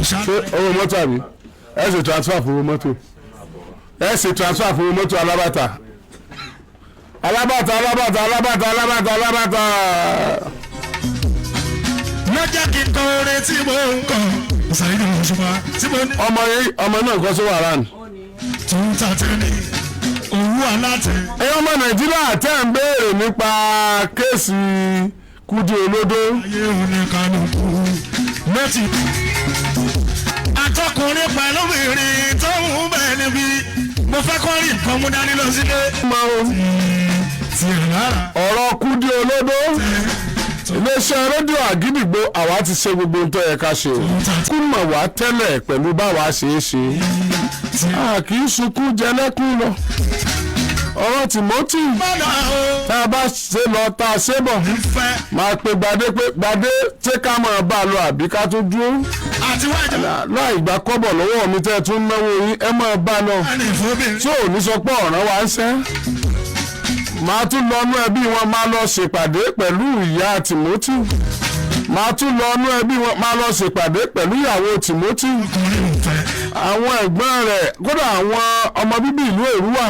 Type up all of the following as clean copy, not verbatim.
Lọ́rùn Ṣé ṣàlàyé. owó mọ́tò àbí ẹ ṣe transfer fún owó mọ́tò? Ẹ ṣe transfer fún owó mọ́tò. Alábàtà, alábàtà, alábàtà, alábàtà, alábàtà, alábàtà. Ló jẹ́ kí n kọ orin tí mo ń kọ, Saheed Òṣùpá, tí mo ní. Ọmọ yìí, ọmọ náà kọ́ sí wàrà ni. Tún tàtẹ́ ní owó alátẹ. Ẹ̀yin ọmọ Nàìjíríà tẹ́ ń béèrè nípa case Kúdí Olódó. Ayé oníkanukú létí. Àtọkùnrin pẹ̀lú obìnrin tó ń bẹ̀ níbí, mo fẹ́ kọ́ rí nǹkan mú dání lọ sílé. Mọ Tiẹ̀ lára. ọ̀rọ̀ Kúdí Olódó, iléeṣẹ́ rédíò Àgídìgbò, àwa ti ṣe gbogbo ohun tó yẹ ká ṣe o. Kú mọ̀ wá tẹ́lẹ̀ pẹ̀lú báwa ṣe é ṣe, a kì í sunkún jẹlẹ́kùn lọ. Ọ̀rọ̀ Timothy, Bọ́lá o. tá a bá ṣe lọ, tá a ṣe bọ̀, Fẹ́. máa pe Gbadé pé, "Gbadé, ṣé ká máa bá a lọ àbí ká tún dúró?" Àti wájú. Láì gbà kọ́bọ̀ lọ́wọ́ mi tẹ́ ẹ tún náwó yín, ẹ máa bá a lọ. Ẹni ìfowóbìnrin. Tí ò ní sọ pé ọ̀ràn wa ń ṣẹ́, máa tún lọ nú ẹbí wọn, máa lọ ṣèpàdé pẹ̀lú ìyá Timothy. Máa tún lọ nú ẹbí wọn, máa lọ ṣèpàdé pẹ̀lú ìyàwó Timothy, Ọkùnrin ò fẹ́. àwọn ẹ̀gbọ́n rẹ̀, kódà àwọn ọmọ bíbí ìlú Èrúwà,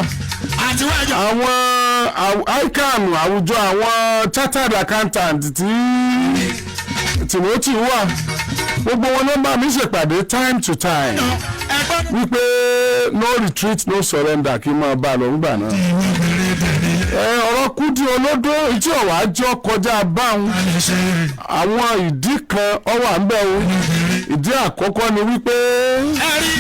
Àti wájú. àwọn ICAN, àwùjọ àwọn chartered accountant tí Timothy wà, gbogbo wọn ló ń bá mi ṣèpàdé time to time Ẹgbọ́n. wípé no retreat, no surrender, kí n máa bá a lọ ńgbà náà. Ìwọ obìnrin tẹ̀lé. Ẹ ọ̀rọ̀ Kúdí Olódó tí ọ̀wá jọ kọjá báwọn, A lè ṣe. àwọn ìdí kan ó wà ń bẹ̀ o. Ìdí àkọ́kọ́ ni wípé Ẹ rí.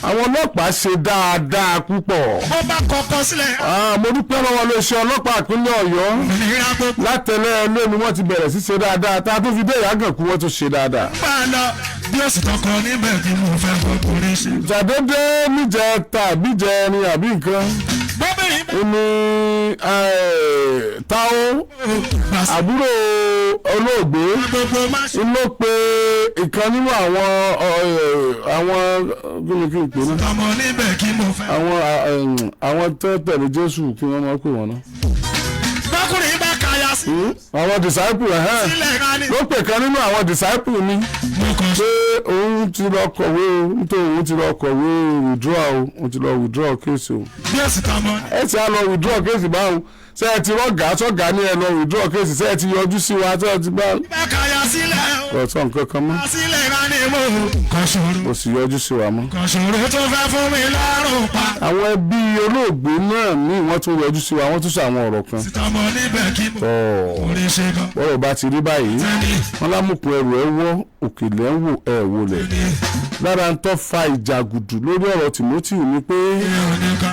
àwọn ọlọ́pàá ṣe dáadáa púpọ̀. Ó bá kọkọ sílẹ̀. Ah, mo dúpẹ́ lọ́wọ́ iléeṣẹ́ ọlọ́pàá ìpínlẹ̀ Ọ̀yọ́. Òmìnira gbogbo. Látẹ̀lẹ́ ẹlé ni wọ́n ti bẹ̀rẹ̀ sí ṣe dáadáa, tá a tó fi dé Ìyàgànkú, wọ́n tún ṣe dáadáa. Bá a lọ bí ó sì tọkọ níbẹ̀ kí mo fẹ́ fọkùnrin ṣe. Jàdédé níjẹ tàbí jẹ ẹni àbí nǹkan Bóbìnrin ó ní Táó, bá sí àbúrò olóògbé, gbogbo má ṣe. ló pe ìkan nínú àwọn kí ni kí n pè náà? Tọmọ níbẹ̀ kí mo fẹ́. Àwọn tó tẹ̀lé Jésù, kí wọ́n máa pè wọ́n náà? Bọ́kùnrin bá kàyà sí. Àwọn disciple ẹ̀hẹ́n. Sílẹ̀ rání. Ló pè kan nínú àwọn disciple mi Mo kàn pé òun ti lọ kọ̀wé o, nítorí òun ti lọ kọ̀wé withdraw o, òun ti lọ withdraw case o. Bí ó sì tọmọ. Ẹ ti á lọ withdraw case báwo? Ṣé ẹ ti rọ́gàá sọ́gàá ní ẹ lọ withdraw case? Ṣé ẹ ti yọjú sí wa? Ṣé ẹ ti bá Bá kàyà sílẹ̀ o. kò sọ nǹkan kan mọ́. Sílẹ̀ rání mo kàn ṣòro. Kò sì yọjú sí wa mọ́. Kàn ṣòro tó fẹ́ fún mi lọ́rùn pa. Àwọn ẹbí olóògbé náà ní wọ́n tún yọjú sí wa, wọ́n tún sọ àwọn ọ̀rọ̀ kan. Sì tọmọ níbẹ̀ kí mo. Tọ́ Kò lè ṣe gan. bọ́rọ̀ bá ti rí báyìí, Tẹ́lẹ̀. wọ́n lámùkún ẹrù ẹ wọ́, òkèlè ń wò ẹ wọlé. Lára ń tọ́ fa ìjàgùdù lórí ọ̀rọ̀ Timothy ni pé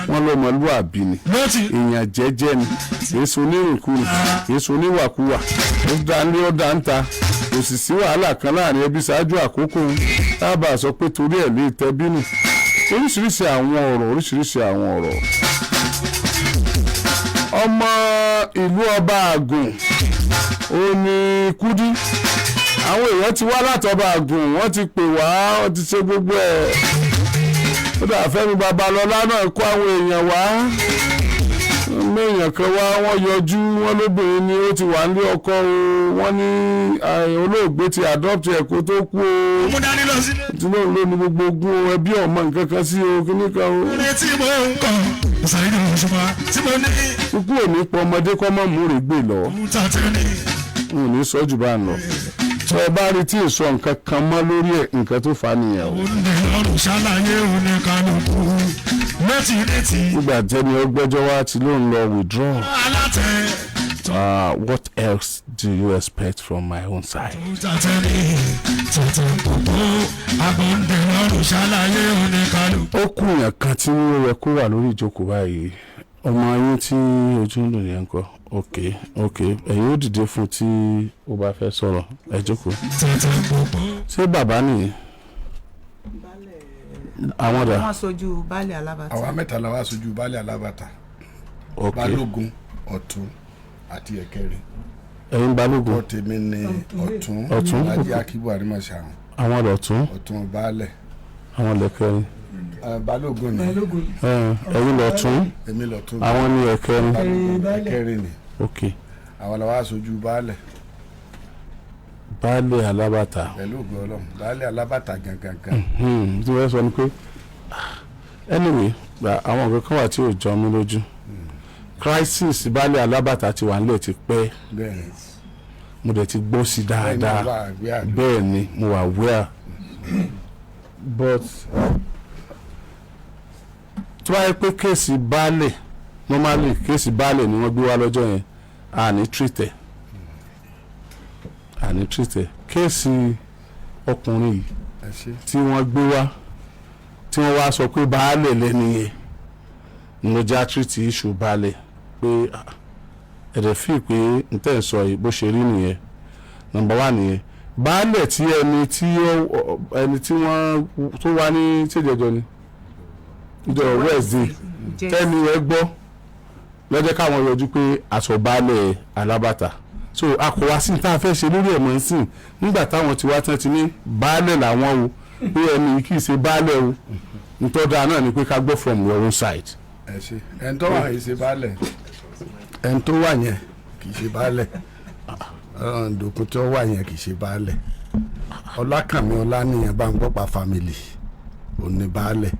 wọ́n lọ́mọlúàbí ni, Lọ́tì. èèyàn jẹ́jẹ́ ni, kìí so onírìnkùnrin, kìí so oníwàkuwà, ó dá ní, ó dá ń ta, kò sì sí wàhálà kan láàrin ẹbí ṣáájú àkókò tábà sọ pé torí ẹ̀ lè tẹbí nù. Oríṣiríṣi àwọn ọ̀rọ̀, oríṣiríṣi àwọn ọ̀rọ̀. Ọmọ ìlú ọba àgùn ó ní Kúdí. Àwọn èèyàn ti wá látọba àgùn, wọ́n ti pè wá, wọ́n ti ṣe gbogbo ẹ̀. Ó dà, Fẹ́mi Babalọ́lá náà kó àwọn èèyàn wá, méèyàn kan wá, wọ́n yọjú. Wọ́n lóbìnrin ni, ó ti wà nílé ọkọ o. Wọ́n ní olóògbé ti adopt ẹ̀ kó tó kú o. Mú dání lọ sílé. Tí lóun ló ní gbogbo ogún o, ẹbí ọmọ nǹkan kan sí o, kíní kan o. Orin tí mo ń kọ, Saheed Òṣùpá, tí mo ní. Ikú ò ní pọ ọmọdé kọ́ mọ́ múre gbé lọ. Òun tàtẹ́ ní. N ò ní sọ jù bá ń lọ. Tí ẹ bá rí tí èso nǹkan kan mọ́ lórí ẹ̀, nǹkan tó fà á nìyẹn o. Òun lè lọ́rùn ṣàlàyé oníkanukú létí létí. Nígbà tẹ́ni ọgbẹ́jọ́ wa ti lóun lọ withdraw. Alátẹ. What else do you expect from my own side? Òun tàtẹ́ ní tètè gbogbo agbóǹde lọ́rùn ṣàlàyé oníkanukú. Ó kù yàn kan tí ó yẹ kó wà lórí ìjókòó báyìí. Ọmọ yín tí ojú ń dùn yẹn ń kọ́? Ok, ẹ̀yin ó dìde fún tí ó bá fẹ́ sọ̀rọ̀. Ẹ jókòó. Tètè gbogbo. Ṣé bàbá nìyí? Àwọn dà? Wọ́n sojú baálé Alábàtà. Àwa mẹ́ta la wá sojú baálé Alábàtà. Balógun, ọ̀tún àti ẹ̀kẹrin. Ẹ̀yin balógun? Ọkọ tèmi ni ọ̀tún. Ọ̀tún. Alhaji Akibu Arimasahun. Àwọn ọ̀tún? Ọ̀tún baálẹ̀. Àwọn lẹ́kẹrin? Balógun ni. Balógun. Ẹ̀yin lọ̀tún? Èmi lọ̀tún. Àwọn ní ẹ̀kẹrin? Balógun ẹ̀kẹrin ni. Ok. Àwa la wá sojú baálẹ̀. Baálé Alábàtà. Pẹ̀lú ògo Ọlọ́run, Baálé Alábàtà gangan gan. Tí wọ́n sọ ni pé, anyway, àwọn nǹkan kan wà tí ò jọ mí lójú. Crisis Baálé Alábàtà ti wà nílẹ̀ ti pẹ́. Mo dẹ̀ ti gbọ́ sí dáadáa. Bẹ́ẹ̀ ni, mo wà aware, but tó bá yẹ pé case baálé, normally case baálé ni wọ́n gbé wá lọ́jọ́ yẹn, a ní treat ẹ̀, a ní treat ẹ̀. Case ọkùnrin yìí Ẹ ṣe. tí wọ́n gbé wá, tí wọ́n wá sọ pé baálé lẹ́ni yẹn ni, mo já treat issue baálé pé ẹ̀rẹ̀ fi pé n tẹ́ ẹ̀ sọ yìí, bó ṣe rí nìyẹn. Number one nìyẹn. Baálé tí ẹni tí ó ẹni tí wọ́n tó wá ní ṣèjọjọ ni ìjọ Wednesday tẹ́ni ẹ gbọ́ lọ́jọ́ káwọn yọjú pé aṣọ Baálé Alábàtà, so a kò wá sí ní tá a fẹ́ ṣe lórí ẹ̀ mọ́ sí nígbà táwọn ti wá tán ti ní baálé làwọn o, pé ẹni yìí kì í ṣe baálé o. Ntọ́da náà ni pé ká gbọ́ from your own side. Ẹ ṣe. Ẹni tó wà yìí ṣe baálẹ̀, ẹni tó wà yẹn kì í ṣe baálẹ̀. Ọ̀ndòkun tó wà yẹn kì í ṣe baálẹ̀. Ọlákànmí Ọlánìyàn bá ń gbọ́pa family òní baálẹ̀.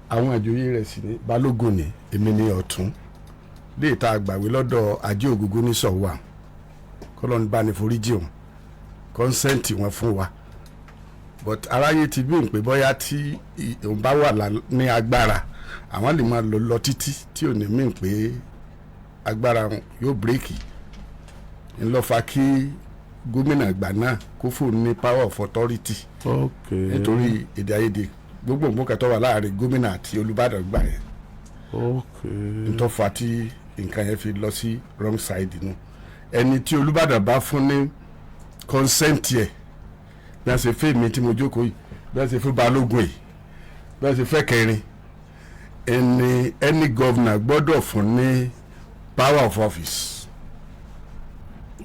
Àwọn àjòyè rẹ̀ sì ní balógun ni, èmi ní ọ̀tún lè ta àgbàwé lọ́dọ̀ Ajé Ògúngún ní sọ̀wà kọ́lọ́n bá ní foríjì wọn, consent wọn fún wa. But aráyé ti bí òun pé bóyá tí òun bá wà ní agbára, àwọn lè máa lọ lọ títí tí ò ní mí pé agbára wọn yóò break. Ńlọ́fà kí gómìnà ìgbà náà kó fóun ní power of authority nítorí èdè àìyedè gbogbo nǹkan tó wà láàrin gómìnà àti Olùbàdàn gbà yẹn, ntọ́fà tí nǹkan yẹn fi lọ sí wrong side nù. Ẹni tí Olùbàdàn bá fún ní consent yẹ, bí wọ́n ṣe fẹ́ mi tí mo jókòó yìí, bí wọ́n ṣe fún balógun yìí, bí wọ́n ṣe fẹ́ kẹrin, ẹni governor gbọ́dọ̀ fún ní power of office.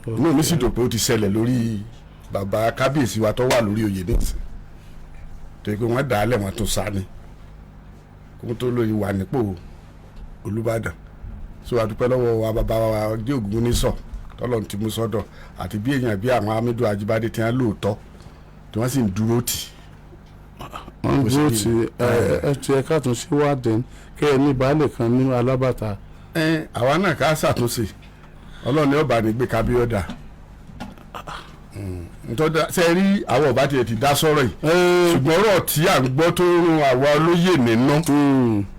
Inú mi sì dùn pé ó ti ṣẹlẹ̀ lórí bàbá kábíyèsí wa tó wà lórí oyè nísìn, tó yẹ pé wọ́n dà á lẹ̀, wọ́n tún sá ni kó tó lóye wà nípò Olùbàdàn. So a dúpẹ́ lọ́wọ́ wa, bàbá wa dé Ògún nísọ̀ tọ́lọ́run ti mú sọ́dọ̀, àti bí èèyàn bí àwọn Hamidu Ajíbádé tí wọ́n lóòótọ́, tí wọ́n sì ń dúró tì. Wọ́n Bó ṣe dúró rí ti nù. ẹ ẹ ti ẹ káàtúnṣe wá dẹ́n kẹ́ ẹ ní baálé kan ní Alábàtà. Ẹ àwa náà ká ṣàtúnṣe, Ọlọ́run ní ọba ní gbé kábíọ́dà ntọ́jà ṣe rí. Àwọn ọba tiẹ̀ ti dá sọ́rọ̀ yìí, ṣùgbọ́n ọ̀rọ̀ tí à ń gbọ́ tó ń rún àwa olóyè nínú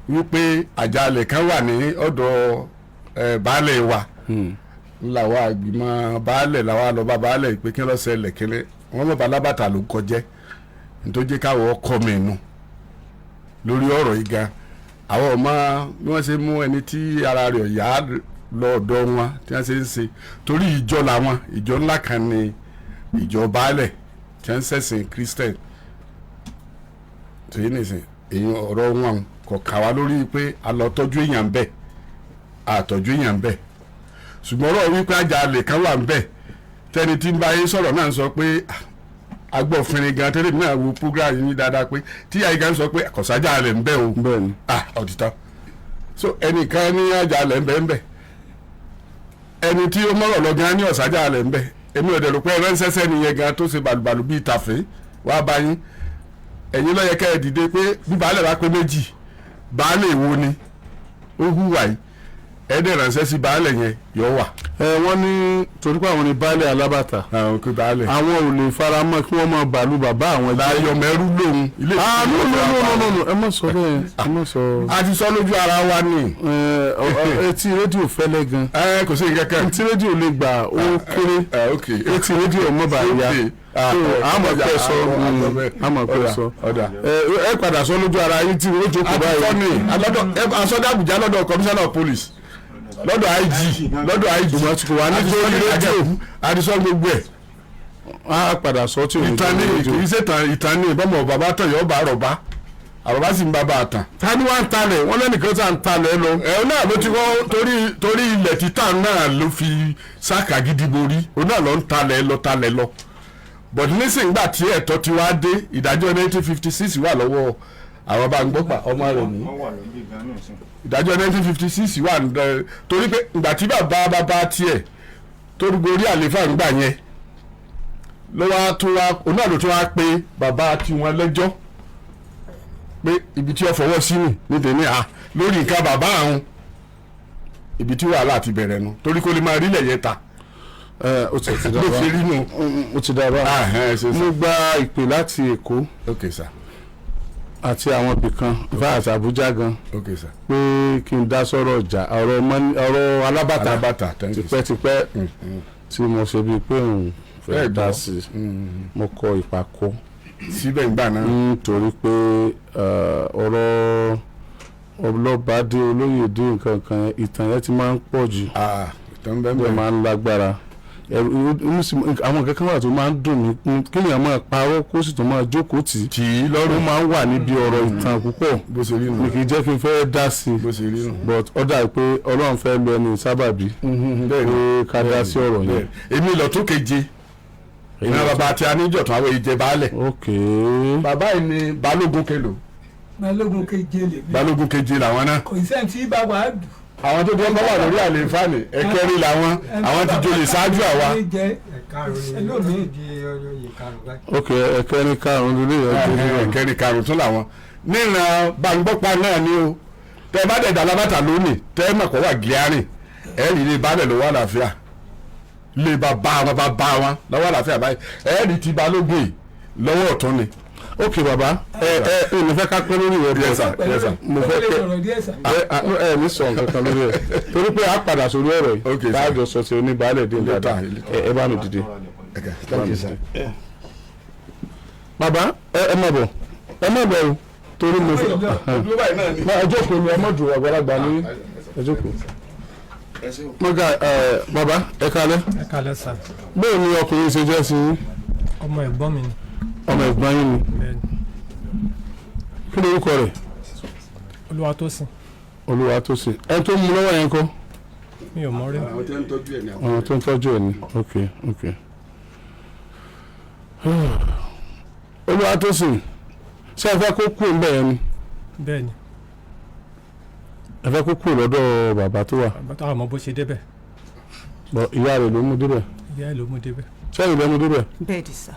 wípé àjálẹ̀ kan wà ní ọ̀dọ̀ baálé wa làwa àgbìmọ̀ baálẹ̀ làwa lọ bá baálẹ̀ pé kí ló ṣẹlẹ̀, kíní wọ́n lọ́ba Alábàtà ló kọjẹ́ nítorí káwọ́ ọkọ mi nù lórí ọ̀rọ̀ yìí gan. Àwọn ọmọ bí wọ́n ṣe mú ẹni tí ara rẹ̀ yá lọ ọ̀dọ̀ wọn tí wọ́n ṣe ń ṣe, torí ìjọ làwọn, ìjọ ńlá kan ní ìjọ baálẹ̀ tí wọ́n ń ṣẹ̀sìn Christian tòyí nìsín. Èyí ọ̀rọ̀ wọn kò kà wá lórí pé a lọ tọ́jú èèyàn bẹ́ẹ̀, àtọ́jú èèyàn bẹ́ẹ̀, ṣùgbọ́n ọ̀rọ̀ wípé àjàlè kan wà ń bẹ̀, tẹni tí ń bá yín sọ̀rọ̀ náà ń sọ pé agbófinrin gan tẹ́lẹ̀ náà wo program yín dáadáa pé tí àyíká gan sọ pé kọ̀sájà rẹ̀ ń bẹ̀ o. Bẹ́ẹ̀ni. Ah, ọ̀dìtàn. So ẹnìkan ní àjàlẹ̀ ń bẹ̀ ń bẹ̀, ẹni tí ó mọ̀rọ̀ lọ gan ní ọ̀sájà rẹ̀ ń bẹ̀. Èmi ò dẹ̀ rò pé ẹ ránṣẹ́sẹ́ nìyẹn gan tó ṣe bàlùbàlù bíi tàfé wá bá yín. Ẹ̀yin ló yẹ kẹ́ ẹ dìde pé bí baálẹ̀ bá pé méjì, baálé wo ni ó hùwà yìí? Ẹ dẹ̀ ránṣẹ́ sí baálẹ̀ yẹn, yọ wà. Ẹ wọ́n ní torí pé àwọn ní baálé Alábàtà, Àwọn kò baálẹ̀. àwọn ò lè faramọ́ kí wọ́n máa bàlú bàbá àwọn jẹ́. Láyọ̀ mẹ́rú lòun ilé. Ah, no, no, no, no, no, ẹ má sọ bẹ́ẹ̀, ẹ má sọ. A ti sọ lójú ara wa ni. Ẹ etí rédíò fẹ́lẹ́ gan. Ẹ kò sí nǹkan kan. Etí rédíò lè gbà ó kéré. Ẹ ok. Etí rédíò mọ́ bá ya. Ah, Àmọ̀ pẹ́ sọ, àmọ̀ pẹ́ sọ. Ọ̀dà. Ẹ padà sọ lójú ara yín tí ó jókòó Àti sọ báyìí. ni asọ́dọ̀ Àbújá, lọ́dọ̀ commissioner of police, lọ́dọ̀ IG, lọ́dọ̀ IG. Ṣùgbọ́n tí kò wá nítorí rédíò. Àti sọ gbogbo ẹ̀. Á padà sọ tí ò ní Ìtàn ní rédíò. kì í ṣe tàn, ìtàn ní ìbọ̀mọ̀ bàbá tàn yọ̀ bá àrọ̀bá, àrọ̀bá sì ń bá bá a tàn. Ta ni wàá ń talẹ̀? Wọ́n lẹ́nìkan tá ń talẹ̀ lọ. Ẹ̀ náà ló ti kọ́ torí ilẹ̀ títà náà ló fi sáka gidi borí, òun náà ló ń talẹ̀ lọ, talẹ̀ lọ. But nísìngbà tí ẹ̀tọ́ ti wá dé, ìdájọ́ 1956 wà lọ́wọ́ àwọn bá ń gbọ́ pa ọmọ rẹ̀ ní Wọ́n wà lójú gan náà sí. ìdájọ́ 1956 wà ní torí pé ìgbà tí bàbá bàbá tiẹ̀ tó gorí àléfà ń gbà yẹn. Ló wá tún wá, òun náà ló tún wá pé bàbá tiwọn lẹ́jọ́ pé ibi tí ó fọwọ́ sí nì ní tèmi à lórí nǹkan bàbá àwọn, ibi tí wàhálà ti bẹ̀rẹ̀ nu, torí kó lè máa rí lẹ̀yẹ ta. Ẹ ó ti ti Ló dábàá. fi rí nu. Ó ti dábàá. Ah, ẹ ṣe. Mo gba ìpè láti Èkó Ok sir. àti àwọn ibì kan, ìfá àti Àbújá gan, Ok sir. pé kí n dá sọ̀rọ̀ ọjà, ọ̀rọ̀ ọ̀rọ̀ alábàtà. Alábàtà, thank you sir. Tipẹ́tipẹ́ tí mo ṣe bíi pé òun fẹ́ Bẹ́ẹ̀ dá gbọ́. sí i, mo kọ ìpàkọ́ Síbẹ̀ ńgbà náà. Nítorí pé ọ̀rọ̀ ọlọ́bàdé, olóyèdè, nǹkan kan, ìtàn yẹn ti máa ń pọ̀ jù. Ah, ìtàn bẹ́ẹ̀. Bẹ́ẹ̀ Bẹ́ẹ̀. máa ń lágbára. Inú àwọn nǹkan kan wà tó máa ń dùn mí, kéèyàn máa parọ́ kó sì tún máa jókòó tì í. Tì í Ó lọ́rùn. máa ń wà níbi ọ̀rọ̀ ìtàn púpọ̀. Bó ṣe rí nù. Ní kì í jẹ́ kí n fẹ́ dá sí i. Bó ṣe rí nù. But ó dà pé Ọlọ́run fẹ́ lu ẹni sábàbí Bẹ́ẹ̀ ni. pé ká dá sí ọ̀rọ̀ yẹn. Bẹ́ẹ̀. Èmi lọ tó keje ìran bàbá àti aníjọ̀tún àwọn ìjẹ baálẹ̀. Ok. Bàbá yìí ni balógun kelo. Balógun keje lè mi. Balógun keje làwọn náà. Kò sẹ́ni tí bá wàá dù. Àwọn tó dé bá wà lórí àlééfà ni ẹ̀kẹrin làwọn, àwọn ti joyè ṣáájú àwa. Ẹlòmíì. Ok, ẹ̀kẹrin, karùn-ún lórí ẹ̀ tó dúró. Ẹ̀kẹrin, karùn-ún tún làwọn níran Báńgbọ́pá náà ni o. Tẹ bá dẹ̀ dàlábàtà lónìí, tẹ mọ̀ kọ́ wà gíárìn, ẹ̀ rí ilé baálẹ̀ lọ́wọ́ àlàáfíà, ilé bàbá wọn, bàbá wọn lọ́wọ́ àlàáfíà báyìí, ẹ̀ rí ti balógun yìí lọ́wọ́ ọ̀tún ni. Ok bàbá, ẹ ẹ ẹ mo fẹ́ ká pẹ́ lórí rẹ. Yes sir, yes sir. Mo fẹ́ lè kẹ́ sọ̀rọ̀ díẹ̀ sà. ẹ ẹ ní sọ nǹkan kan lórí ẹ, torí pé a padà sórí ọ̀rọ̀ Ok, yìí sir. táàjọ sọ ti oníbàálẹ̀ dé dáadáa. Later. Ẹ bá mi dìde. Okay, thank you sir. Bàbá, ẹ má bọ̀, ẹ má bọ̀ o, torí mo fẹ́ Dúró báyìí náà ni. má ẹ jókòó ni, ẹ má dùn, àgbàlagbà ní, ẹ jókòó. Mọ́gà ẹ, bàbá, ẹ kalẹ́. Ẹ kalẹ́ sà. Bẹ́ẹ̀ ni ọkùnrin ṣe jẹ́ sí yín? Ọmọ ẹ̀gbọ́n mi ni. Ọmọ ẹ̀gbọ́n yín ni? Bẹ́ẹ̀ ni. Kí ni orúkọ rẹ̀? Olúwatósìn. Olúwatósìn. Ẹ tó mú lọ́wọ́ yẹn kọ́? Mi ò mọ̀ rí. Àwọn tí wọ́n ń tọ́jú ẹ̀ ní àwọn. Àwọn tó ń tọ́jú ẹ̀ ni. Ok, Olúwatósìn, ṣé ẹ fẹ́ kó kú ń bẹ̀ yẹn ni? Bẹ́ẹ̀ ni. Ẹ fẹ́ kó kú lọ́dọ̀ bàbá tó wà? Bàbá tó àmọ́ bó ṣe débẹ̀. Bọ̀ ìyá rẹ̀ ló mú débẹ̀? Ìyá ẹ̀ ló mú débẹ̀. Ṣé ìlú mú débẹ̀? Bẹ́ẹ̀ ni sà.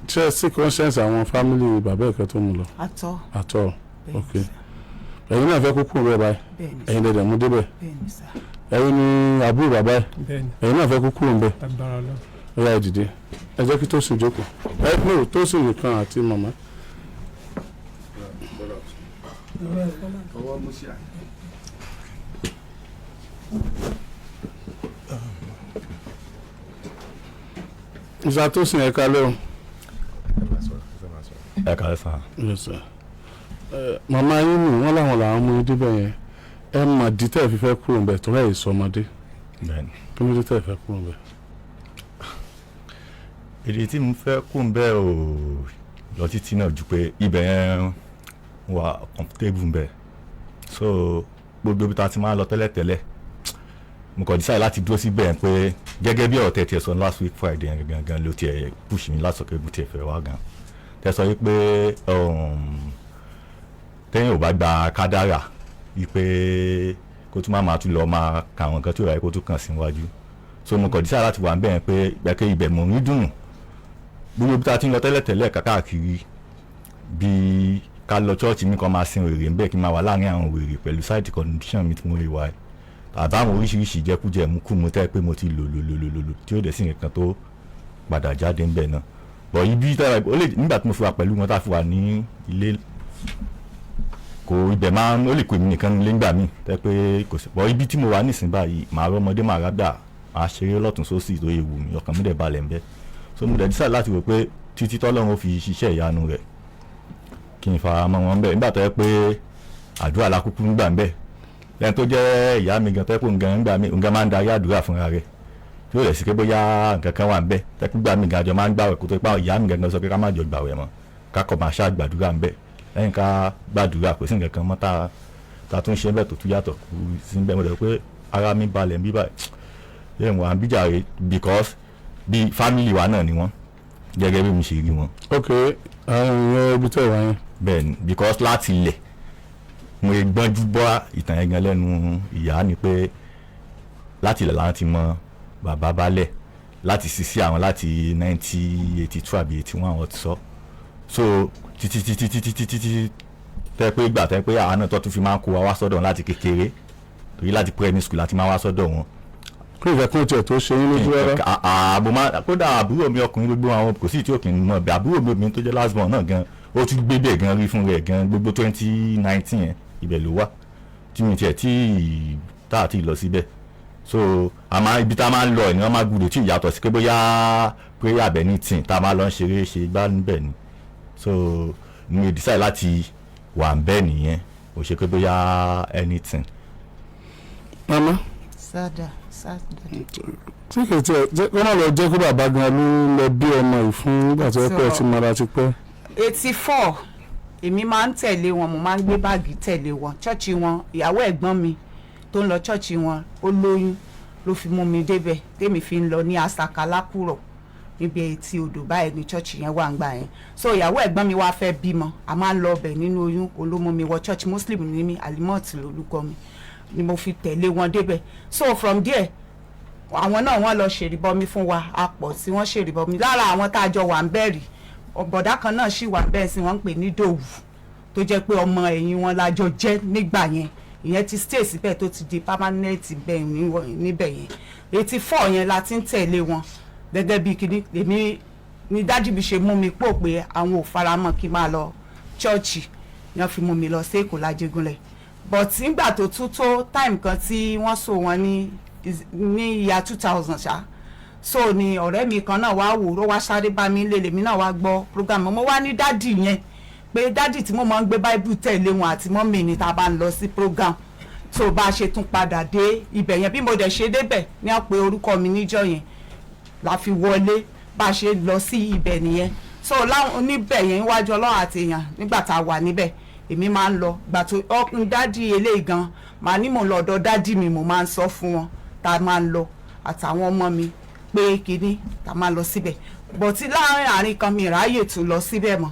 Ṣé ẹ sí conscience àwọn family bàbá ẹ̀kẹ́ tó mú lọ? Àtọ́. Àtọ̀. Bẹ́ẹ̀ Ok. ni sà. Ẹ̀yin náà fẹ́ kó kú bẹ́ẹ̀ báyìí? Bẹ́ẹ̀ ni sà. Ẹ̀yin lẹ́dẹ̀ mú débẹ̀? Bẹ́ẹ̀ ni sà. Ẹ̀yin ni àbúrò bàbá ẹ̀? Bẹ́ẹ̀ ni. Ẹ̀yin náà fẹ́ kó kúrò ń bẹ̀? Agbára lọ. Ó yá, ẹ dìde, ẹ jẹ́ kí Tósìn jókòó. Ẹ no, Tósìn nìkan àti màmá. Ọwọ́ mú sí à. Ìsà Tósìn, ẹ kalẹ́ o. Ẹ kàlẹ́ sàn. Yes, sir. Ẹ, màmá yín nù wọ́n láwọn làwọn mú yín débẹ̀ yẹn. Ẹ mà dí tẹ́ ẹ fi fẹ́ kúrò ń bẹ̀ tó ẹ̀ sọmọdé. Bẹ́ẹ̀ni. Kí ló dé tẹ́ ẹ fẹ́ kúrò ń bẹ̀? Èdè tí mo fẹ́ kó ń bẹ́ẹ̀ ò lọ títí náà ju pé ibẹ̀ yẹn wà comfortable ń bẹ̀, so gbogbo ibi tá a ti máa ń lọ tẹ́lẹ̀tẹ́lẹ̀, mo kàn decide láti dúró síbẹ̀ yẹn pé gẹ́gẹ́ bí ọ̀rọ̀ tẹ̀ tiẹ̀ sọ last week Friday yẹn gangan ló tiẹ̀ push mi láti sọ pé mo tiẹ̀ fẹ́ wá gan. Tẹ̀ sọ wípé tẹ́yìn ò bá gba kádàrà wípé kó tún má máa tún lọ máa ka àwọn nǹkan tí ò yẹ kó tún kàn síwájú, so mo kàn decide láti wà ń bẹ̀ yẹn pé gbẹ́kẹ̀ ibẹ̀ mò ń rí dùn. Gbogbo ibi tá a ti ń lọ tẹ́lẹ̀tẹ́lẹ̀ káàkiri, bí ká lọ church mi kan máa sin wèrè ńbẹ̀, kí n máa wà láàrin àwọn wèrè pẹ̀lú side condition mi tí mo lè wà àbáwọn oríṣiríṣi ìjẹkújẹ mú kú mu tẹ́ pé mo ti lò lò lò lò lò lò tí ó dẹ̀ sí nǹkan tó padà jáde ńbẹ̀ náà. Bọ̀ ibi tára ó lè nígbà tí mo fi wà pẹ̀lú wọn, tá a fi wà ní ilé, kò ibẹ̀ máa ń ó lè kó èmi nìkan nílé ńgbà míì tẹ́ pé kò sí. Bọ̀ ibi tí mo wà nísìnyí báyìí, màá rọ́mọdé, màá rágbà, màá ṣeré lọ́tún sósì tó yẹ wù mí, ọkàn mi dẹ̀ balẹ̀ ńbẹ̀. So mo dẹ̀ decide láti wò pé títí tọ́lọ́run ó fi ṣiṣẹ́ ìyanu rẹ̀, kí n fara mọ́ wọn bẹ́ẹ̀ nígbà tó yẹ pé àdúrà la kúkú ń gbà ń bẹ̀. Lẹ́yìn tó jẹ́ ìyá mi gan, tó yẹ pé òun gan ń gbà mí, òun gan máa ń darí àdúrà fúnra rẹ̀, tí ó rẹ̀ sí pé bóyá nǹkan kan wà ń bẹ̀ tẹ́kú gbà mí gan, àjọ máa ń gbàwẹ̀ kó tó pa ìyá mi gangan sọ pé ká má jọ gbàwẹ̀ mọ́, ká kọ̀ máa ṣáà gbàdúrà ń bẹ̀. Lẹ́yìn ká gbàdúrà, kò sí nǹkan kan mọ́ tá a tún ṣe ń bẹ̀ tó tún yàtọ̀ kú sí ń bẹ̀. Mo dẹ̀ pé ara mi balẹ̀ ń bí báyìí lẹ́yìn wà ń bíjàre, because bí family wa náà ni wọ́n, gẹ́gẹ́ bí mi ṣe rí wọn. Ok, àwọn èèyàn ibi tẹ́ ẹ wá yẹn? Bẹ́ẹ̀ ni, because láti ilẹ̀ mo gbọ́njú bọ́ ìtàn yẹn gan lẹ́nu ìyá ni pé láti ilẹ̀ láti mọ bàbá balẹ̀. Láti sisi àwọn láti 1982 àbí 81 wọ́n ti sọ. So títí títí títí títí títí tẹ́ pé ìgbà tẹ́ pé àwọn náà tó tún fi máa ń kó wa wá sọ́dọ̀ wọn láti kékeré, torí láti primary school láti máa wá sọ́dọ̀ wọn. Kí ìfẹ́ kún tiẹ̀ tó ṣe yín lójú rárá. Ààbò máa kódà àbúrò mi ọkùnrin, gbogbo àwọn kò sí tí ò kì í mọ̀ bí àbúrò mi obìnrin tó jẹ́ last born náà gan, ó tún gbé bẹ́ẹ̀ gan rí fún rẹ̀ gan. Gbogbo 2019 yẹn, ibẹ̀ ló wà tí mi tiẹ̀ tí tá àti lọ síbẹ̀. So a máa ibi tá a máa ń lọ ni wọ́n máa gbúdọ̀ tí ìyàtọ̀ sí pé bóyá prayer abẹ ní tì tá a máa lọ ń ṣeré ṣe gbá níbẹ̀ ni. So mi decide láti wà ń bẹ́ẹ̀ nìyẹn, ò ṣe pé bóyá anything. Mama. Sada sada. Tí kò tiẹ̀ jẹ́ kó má lọ jẹ́ kó bàbá gan ló lọ bí ọmọ yìí fún nígbà tó yẹ pé ẹ ti mọra ti pẹ́. 84, èmi máa ń tẹ̀lé wọn, mo máa ń gbé báàgì tẹ̀lé wọn church wọn. Ìyàwó ẹ̀gbọ́n mi tó ń lọ church wọn, ó lóyún ló fi mú mi débẹ̀, tèmi fi ń lọ ní Asaka lákùrọ̀ níbi etí odò báyìí ní church yẹn wà ń gbà yẹn. So ìyàwó ẹ̀gbọ́n mi wá fẹ́ bímọ, a máa ń lọ ọbẹ̀ nínú oyún, olómú mi wọ church. Muslim ní mi, Alimot lórúkọ mi, ni mo fi tẹ̀lé wọn débẹ̀. So from there, àwọn náà wọ́n lọ ṣèrìbọmi fún wa, a pọ̀ tí wọ́n ṣèrìbọmi. Lára àwọn tá a jọ wà ń bẹ̀rì, ọ̀bọ̀dá kan náà sì wà bẹ́ẹ̀ sí, wọ́n ń pè ní Dòwú, tó jẹ́ pé ọmọ ẹ̀yìn wọn la jọ jẹ́ nígbà yẹn. Ìyẹn ti stay síbẹ̀ tó ti di permanent bẹ́ẹ̀ níbẹ̀ yẹn. 84 yẹn la ti ń tẹ̀lé wọn gẹ́gẹ́ bí kíní. Èmi ni daddy mi ṣe mú mi pò pé àwọn ò faramọ́ kí n máa lọ church ni wọ́n fi mú mi lọ sí Èkó lájẹgúnlẹ̀. But nígbà tó tún tó time kan tí wọ́n so wọn ní year 2000 ṣá, so ni ọ̀rẹ́ mi kan náà wá wò ó, wá sáré bá mi lé, lèmi náà wá gbọ́ program. Mo wá ní daddy yẹn pé daddy tí mo máa ń gbé Bible tẹ̀lé wọn àti mummy ni tá a bá ń lọ sí program. Tó bá a ṣe tún padà dé ibẹ̀ yẹn, bí mo dẹ̀ ṣe débẹ̀ ní wọ́n pe orúkọ mi níjọ́ yẹn la fi wọlé. Bá a ṣe lọ sí ibẹ̀ nìyẹn. So láwọn níbẹ̀ yẹn, níwájú Ọlọ́run àti èèyàn, nígbà tá a wà níbẹ̀, èmi máa ń lọ gbà tó ọkùnrin daddy eléyìí gan, màá ní mò ń lọ ọ̀dọ̀ daddy mi. Mo máa ń sọ fún wọn tá a máa ń lọ àtàwọn ọmọ mi pé kínní tá a máa lọ síbẹ̀. But láàrin àárín kan, mi ráyè tún lọ síbẹ̀ mọ́